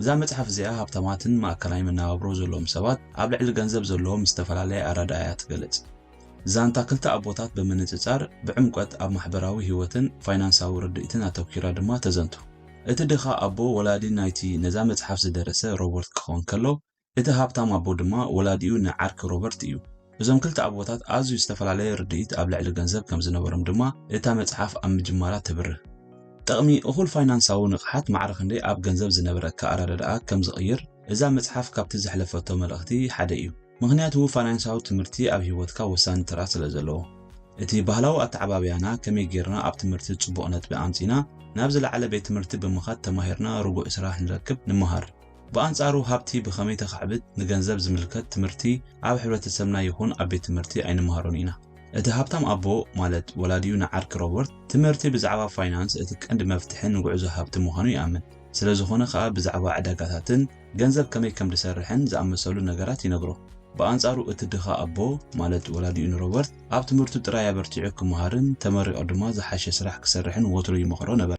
እዛ መጽሓፍ እዚኣ ሃብታማትን ማእከላይ መነባብሮ ዘለዎም ሰባት ኣብ ልዕሊ ገንዘብ ዘለዎም ዝተፈላለየ ኣረኣእያ ትገልጽ። ዛንታ ክልተ ኣቦታት ብምንጽጻር ብዕምቆት ኣብ ማሕበራዊ ህይወትን ፋይናንሳዊ ርድኢትን ኣተኲራ ድማ ተዘንቱ። እቲ ድኻ ኣቦ ወላዲ ናይቲ ነዛ መጽሓፍ ዝደረሰ ሮበርት ክኸውን ከሎ፣ እቲ ሃብታም ኣቦ ድማ ወላዲኡ ንዓርኪ ሮበርት እዩ። እዞም ክልተ ኣቦታት ኣዝዩ ዝተፈላለየ ርድኢት ኣብ ልዕሊ ገንዘብ ከም ዝነበሮም ድማ እታ መጽሓፍ ኣብ ምጅማራ ተብርህ። ጥቕሚ እኹል ፋይናንሳዊ ንቕሓት ማዕረ ክንደይ ኣብ ገንዘብ ዝነበረካ ኣረዳድኣ ከም ዝቕይር እዛ መጽሓፍ ካብቲ ዘሕለፈቶ መልእኽቲ ሓደ እዩ። ምኽንያቱ ፋይናንሳዊ ትምህርቲ ኣብ ህይወትካ ወሳኒ ተራ ስለ ዘለዎ። እቲ ባህላዊ ኣተዓባብያና ከመይ ጌርና ኣብ ትምህርቲ ጽቡቕ ነጥቢ ኣምጺና ናብ ዝለዓለ ቤት ትምህርቲ ብምኻድ ተማሂርና ርጉእ ስራሕ ንረክብ ንምሃር። ብኣንጻሩ ሃብቲ ብኸመይ ተኻዕብት ንገንዘብ ዝምልከት ትምህርቲ ኣብ ሕብረተሰብና ይኹን ኣብ ቤት ትምህርቲ ኣይንምሃሮን ኢና። እቲ ሃብታም ኣቦ ማለት ወላዲኡ ንዓርኪ ሮበርት ትምህርቲ ብዛዕባ ፋይናንስ እቲ ቀንዲ መፍትሒ ንጉዕዞ ሃብቲ ምዃኑ ይኣምን። ስለ ዝኾነ ከኣ ብዛዕባ ዕዳጋታትን ገንዘብ ከመይ ከም ዝሰርሕን ዝኣመሰሉ ነገራት ይነግሮ። ብኣንጻሩ እቲ ድኻ ኣቦ ማለት ወላዲኡ ንሮበርት ኣብ ትምህርቱ ጥራይ ኣበርቲዑ ክመሃርን ተመሪቑ ድማ ዝሓሸ ስራሕ ክሰርሕን ወትሩ ይመኽሮ ነበረ።